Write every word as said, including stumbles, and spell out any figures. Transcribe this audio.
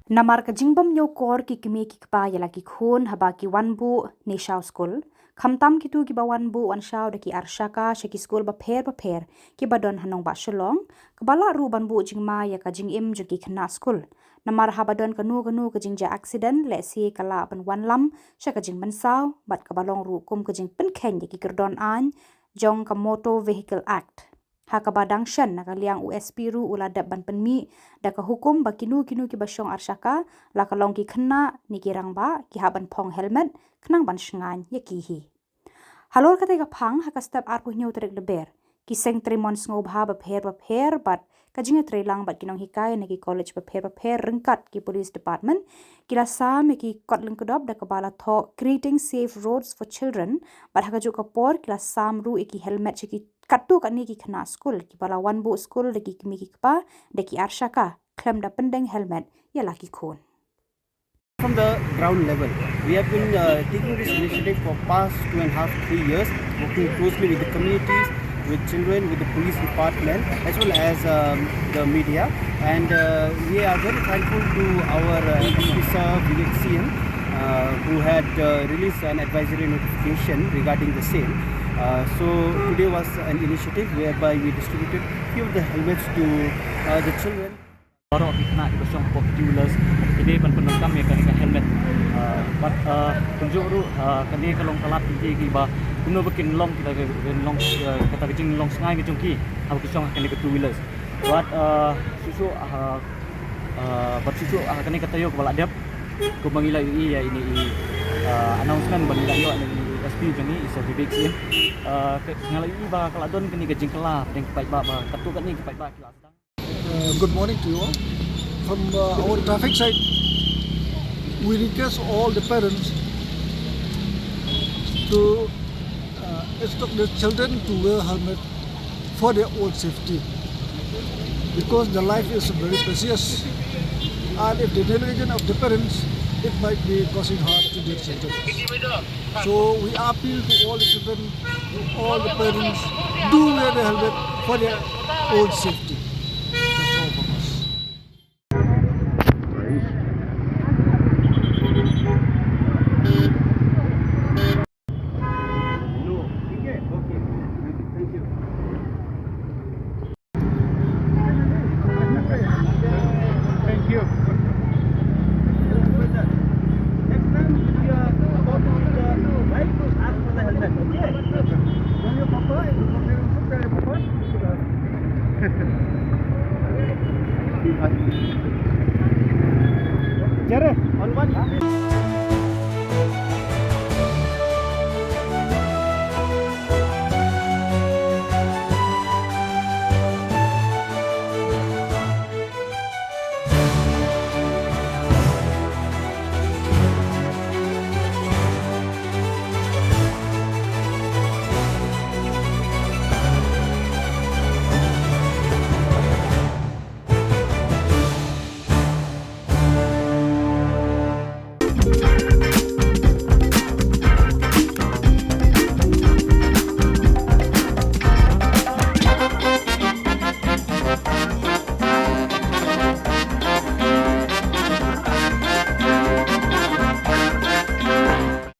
Namar ka jingbym ñiewkor ki kmie ki kpa ïa la ki khun haba ki wan buh ne shaw skul, khamtam kito kiba wan buh wan shaw da ki arshaka sha ki skul bapher bapher kiba don ha nongbah Shillong, kaba lah ruh ban buh jingma ïa ka jingim jong ki khynnah skul. Namar haba don kano kano ka jingjia accident, lehse ka lah ban wanlam sha ka jingmynsaw bad kaba long ruh kum ka jingpynkheiñ ïa ki kyrdon aiñ jong ka Motor Vehicle Act. Ha kaba dang shen, na ka liang u S P ruh u la dep ban pynmih da ka hukum ba kino kino kiba shong arshaka, la ka long ki khynnah ne ki rangbah, ki hap ban phong helmet khnang ban shngaiñ ïa ki hi. Halor katei ka phang, ha ka step arphew hynñiew tarik Lber, ki seng trei mon sngewbha bapher bapher bad ka jingïatreilang bad ki nonghikai na ki college bapher bapher ryngkat ki police department, ki la sam ïa ki kot lyngkdop da kaba la thoh Creating Safe Roads for Children, bad ha kajuh ka por ki la sam ruh ïa ki helmet sha ki katto katne ki khynnah skul kiba la wan buh skul da ki kmie ki kpa da ki arshaka khlem da pyndeng helmet ïa la ki khun. From the ground level, we have been uh, taking this initiative for past two and a half, three years, working closely with the communities, with children, with the police department, as well as um, the media. And uh, we are very thankful to our uh, S P sir, Vivek C M, uh, who had uh, released an advisory notification regarding the same. Uh, so today was an initiative whereby we distributed few of the helmets to uh, the children. Baroh ki khynnah kiba shong hapoh ki two wheelers, ki dei ban pyndonkam ïa kane ka helmet. Ah, bad, ah, kumjuh ruh, ah, kane ka long ka lad ki kiba kumno ba kin long kita ki, kin long, ah, kata ka jinglong shngaiñ ka jong ki haba ki shong ha kane ka two wheelers. Bad, ah, shuh shuh, ah, ah, bad shuh shuh, ah, kane ka taïew kaba la dep, kumba ngi la ïohi ïa ine i, ah, announcement ba ngi la ïoh na i S P jong ngi, i Sir Vivek Singh. Ah, ka, nga la ïohi ba ka la don kane ka jingkylla hapdeng ki paidbah ba katto katne ki paidbah ki la sdang. Uh, good morning to you all. From uh, our traffic side, we request all the parents to uh, instruct their children to wear helmet for their own safety, because the life is very precious, and if the negligence of the parents, it might be causing harm to their children. So we appeal to all the children, to all the parents, do wear the helmet for their own safety. That's all from us. Thank you. Next time, if you are about to use the bike, ask for the helmet, okay? Don't you, Papa? If you don't put the Papa, Jare, on one.